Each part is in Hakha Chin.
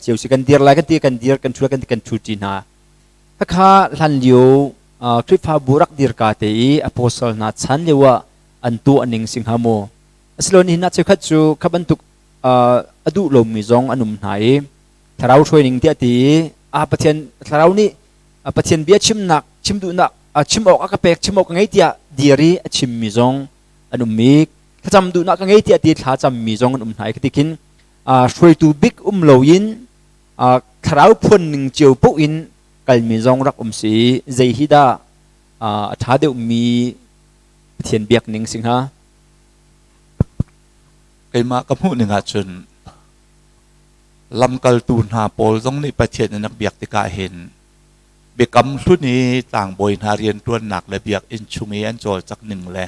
Cio si kan dir lai kan ti, kan dir, kan ṭhu, kan ti, kan ṭhu ṭi hna. Khakha hlan lio Khrihfabu rak dir ka te i apostle hna chan lio ah an tuah ning si hnga maw? Asilo nihin ah cheukhat cu kha bantuk a duh lomi zong an um hna i thlarau hruai ning tiah ti i a Pathian thlarau nih Pathian bia chimnak chim duhnak chim awk a ka pek, chim awk ka ngei tiah dir i a chimmi zong an um i thlacam duhnak ka ngei tiah ti thlacam mi zong an um hna i khi khin hruaitu bik um loin thlarau phuan ning cio paoh in kalmi zong rak um si. Zei hi dah a ṭha deuhmi Pathian biak ning si hnga? Keimah ka hmuh ning ahcun lamkaltu hna pawl zong nih Pathian an rak biak tikah hin biakam hlun i tlangbawi hna rianṭuannak le biakinn chung i an cawlcak ning le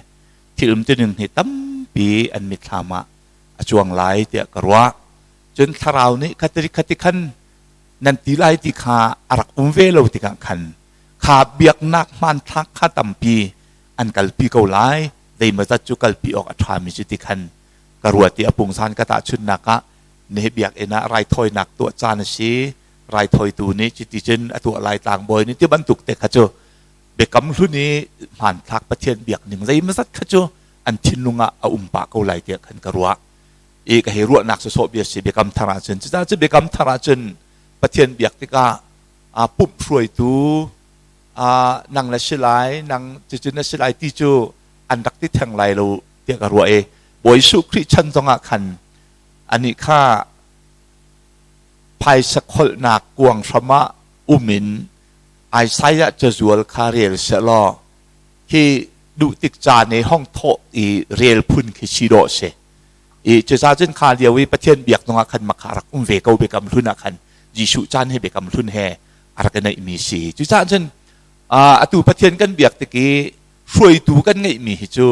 thil umtuning hi tampi an mitthlam ah a cuang lai tiah ka ruah. Cun thlarau nih khati khati khan nan ti lai ti kha a rak um ve lo tikah khan kha biaknak hmanthlak kha tampi an kalpi ko lai, zeimawzat cu kalpi awk a ṭhami cu ti khan ka ruat i a pungsan ka tahchunhnak ah nihi biakinn ah raithawinak tuah caan a si, raithawitu nih cuti cun a tuah lai, tlangbawi nih ti bantuk te kha cu biakam hlun i hmanthlak Pathian biak ning zeimawzat kha cu an thinlung ah a um pah ko lai tiah khan ka ruah i ka hei ruahnak sawsawh bia si. Biakam thar ahcun, cucaah cu biakam thar ahcun Pathian biak tikah pumh hruaitu nang na si lai, nang cucu na si lai ti cu an rak ti theng lai lo tiah ka ruah i Bawi Jesuh Khrih chan zongah khan anih kha phaisa kholhnak kuang hram ah um in Isaiah cazual kha rel sehlaw khi duh tik caan i hong thawh i rel phun khi si dawh si i cucaah cun kha lio i Pathian biak zongah khan makha rak um ve ko. Biakam hlun ah khan Jesuh caan he biakam hlun he a rak i neihmi si. Cucaah cun atu Pathian kan biak tik i hruaitu kan ngeihmi hi cu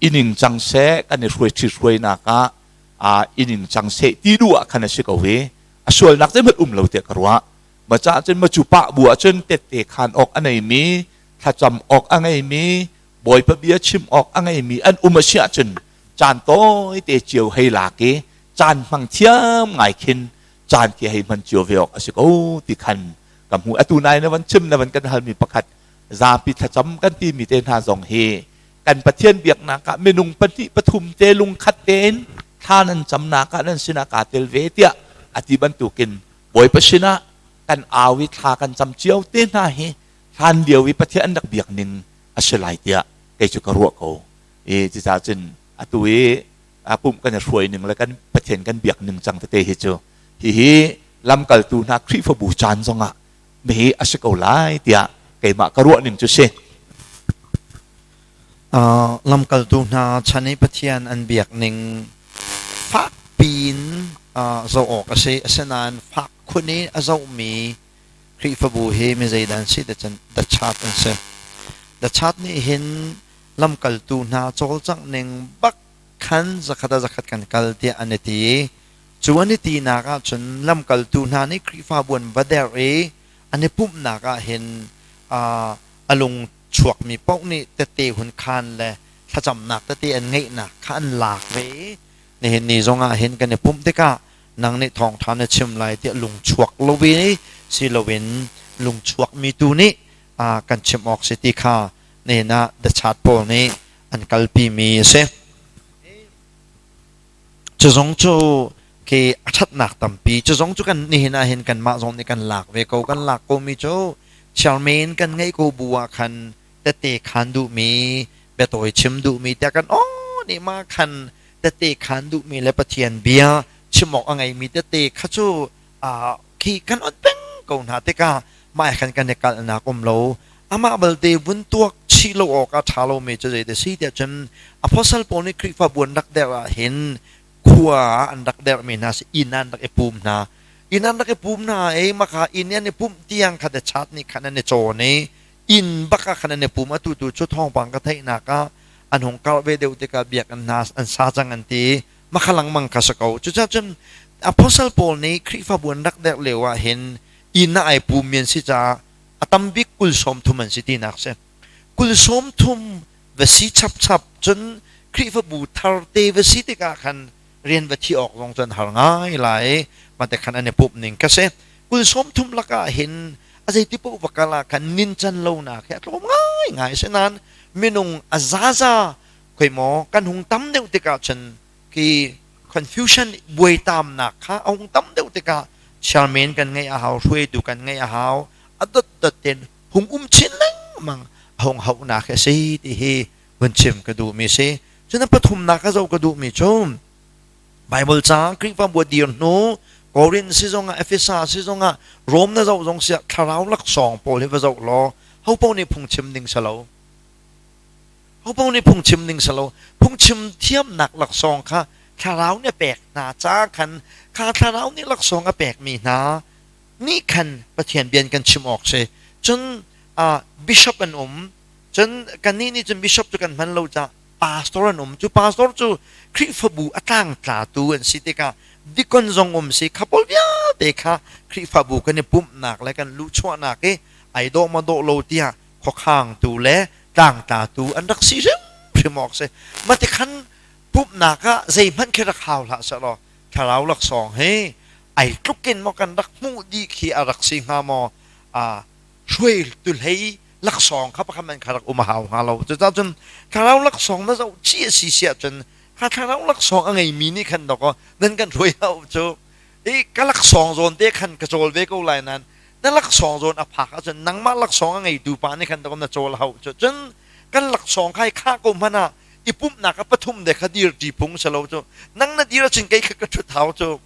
ining cang seh, kan i hruai ṭhi hruainak ah ining cang seh ti duh ah khan a si ko i a sualnak zeihmanh um lo tiah ka ruah. Ma caah cun ma cu pah bu ah cun tette khan awk a neimi, thlacam awk a ngeimi, Bawipa bia chim awk a ngeimi an um a si ahcun caan tawi te cio hei lak i caan hmang thiam ngai khin caan khi hei hman cio ve awk a si ko ti khan ka hmu. Atu nai na van chim, na van kan halmi pakhat, zapi thlacam kan timi te hna zong hi kan Pathian biaknak ah minung pahnih pathum te lungkhat tein thla nan camnak ah nan sinah kaa tel ve tiah a ti bantukin Bawipa sinah kan au i thla kan cam cio te hna hi hlan lio i Pathian an rak biak ning a si lai tiah kei cu ka ruah ko i cucaah cun atu i pumh kan i hruai ning le kan Pathian kan biak ning cang tete hi cu hihi lamkaltu hna Khrihfabu caan zongah hi a si ko lai tiah keimah ka ruah ning cu si. Lamkaltu hna chan i Pathian an biak ning fak piin zoh awk a si. Asinain fak khun i a zohmi Khrihfabu hi mi zeidah an si ti cun the church an si. The church nih hin lamkaltu hna cawlcangh ning bak khan zakhat ah zakhat kan kal tiah an i ti. Cu an i tinak ahcun lamkaltu hna nih Khrihfabu an va derh i an i pumhnak ah hin a lung chuakmi paoh nih tette hun khaan le thlacamnak tete an ngeihnak kha an lak ve i nihin ni zong ah hin kan i pumh tikah nang nih thawngṭha na chim lai tiah lung chuak lo i si loin lung chuakmi tu nih kan chim awk si ti kha nihin ah The Chat pawl nih an kalpimi a si. Cu zong cu khi a ṭhatnak tampi, cu zong cu kan nihin ah hin kanmah zong nih kan lak ve ko. Kan lak komi cu chairman kan ngeih ko bu ah khan tette khaan duhmi, biatawi chim duhmi tiah kan aw nih ma khan tette khaan duhmi le Pathian bia chim awk a ngeimi tette kha cu khi kan on peng ko hna tikah mah khan kan i kalhnak um lo. Amah balte vun tuak chih lo awk a ṭha lomi cu zei ti si tiah cun apostle pawl nih Khrihfabu an rak derh ah hin khua ah an rak derhmi hna si, inn ah an rak i pum hna. Inn an rak i pum hna i maka inn i an i pumh tiang kha the chat nih khan an i cawn i inn bak ah khan an i pum. Atu tu cu thawngpang ka theihnak ah an hung karh ve deuh tikah biakinn hna an sa cang an ti, makha lengmang kha si ko. Cucaah cun apostle pawl nih Khrihfabu an rak derh lio ah hin inn ah ai pummi an si caah a tam bik 30 an si tinak si. 30 va si chapchap cun Khrihfabu thar te va si tikah khan Rian va thi awk zong cu an har ngai lai i mate khan an i pumh ning ka si. Kul 30 lakah hin a zeiti paoh va kal ah khan nincan lonak hi a tlawm ngaingai. Asinain minung a zaza khoi maw kan hung tam deuh tikah cun khi confusion buaitamnak kha a hung tam deuh tikah chairman kan ngeih a hau, hruaitu kan ngeih a hau, a dotdot ten hung um chin lengmang a hung hauhnak hi a si ti hi vun chim ka duhmi si. Cun a pathumnak a zoh ka duhmi cu Bible ca Khrihfabu a dir hnu Korin si zongah Efesa si zongah Rom na zoh zong siah thlarau laksawng pawl hi va zoh law ho paoh nih phungchim ding si lo. Ho paoh nih phungchim ding si lo. Phungchim thiamnak laksawng kha thlarau nih a pek hna ca khan kha thlarau nih laksawng a pekmi hna nih khan Pathian bia kan chim awk si. Cun bishop an um. Cun kannih nih cun bishop cu kan hman lo caah pastor an um. Cu pastor cu Khrihfabu a tlangtlatu an si tikah dikon zong um si kha pawl vialte kha Khrihfabu kan i pumhnak le kan luhchuahnak i ai dawh maw dawh lo tiah khuakhangtu le tlangtlatu an rak si hrimhrim awk si. Mah tikhan pumhnak ah zeihmanh khi rak hau hlah sehlaw thlarau laksawng hi ai tluk in maw kan rak hmuh dih khi a rak si hnga maw hruaitu hlei laksawng kha pakhat man kha rak um a hau hnga lo. Cucaah cun thlarau laksawng na zoh chih a si si ahcun kha thlarau laksawng a ngeimi nih khan dawkaw nan kan hruai hau cu i ka laksawng zawn te khan ka cawl ve ko lai nain na laksawng zawn a phak ahcun nangmah laksawng a ngeitu pa nih khan dawkaw na cawl hau cu. Cun kan laksawng kha i khah ko hmanh ah i pumhnak a pathum de kha dir ṭi phung si lo cu. Nang na dir ahcun kei kha ka ṭhut hau cu.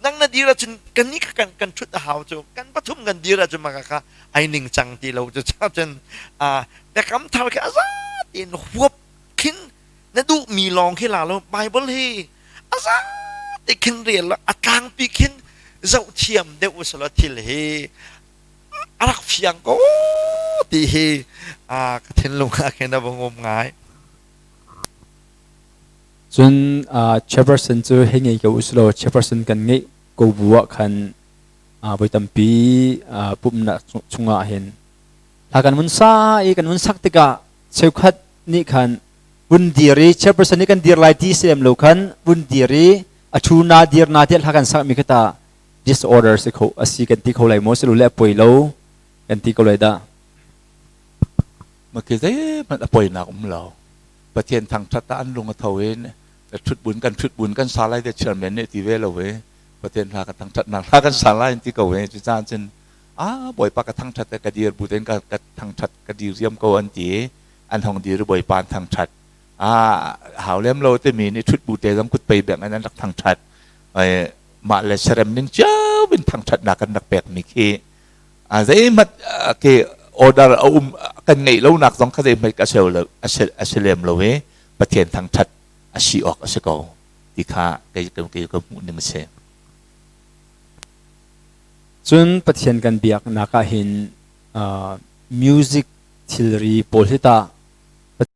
Nang na dir ahcun kan nih kha kan ṭhut a hau cu. Kan pathum kan dir ahcun maka kha ai ning cang ti lo cu. Cun biakam thar khi a za tein huap khin na duhmi lawng khi la lo. Bible hi a za te khin rel lo, a tlangpi khin zoh thiam deuh usalaw thil hi a rak fiang ko ti hi ka thinlung ah khin a va ngum ngai. Cun chairperson cu hei ngei ko usulaw chairperson kan ngeih ko bu ah khan voi tampi pumhnak chungah hin hla kan vun sa i kan vun sak tikah cheukhat nih khan vun dir i chairperson nih kan dir lai ti si lem lo khan vun dir i a thu na dir na tiah hla kan sak mi kha ta disorder si kho a si kan ti kho lai maw si lo le a poi lo kan ti ko lai dah. Ma khi zeihmanh a poinak um lo. Pathian thangṭhat ah an lung a tho in ṭhutbun kan ṭhutbun kan sa lai te chairman nih ti ve lo i Pathian hla ka thangṭhatnak hla kan sa lai ti ko i cucaah cun a Bawipa ka thangṭhat ka dir bu tein ka thangṭhat ka dir riam ko an ti an hong dir i Bawipa an thangṭhat a hau lem lo timi nih ṭhut bu te zong kut pei beng in an rak thangṭhat mah le serem ning cio in thangṭhatnak kan rak pekmi khi zeihmanh ke order a um kan ngeih lonak zong kha zeihmanh a a si lem lo i Pathian thangṭhat a si awk a si ko ti kha kei kei ka hmuh ning a si. Cun Pathian kan biaknak ah hin music thilri pawl hi tah?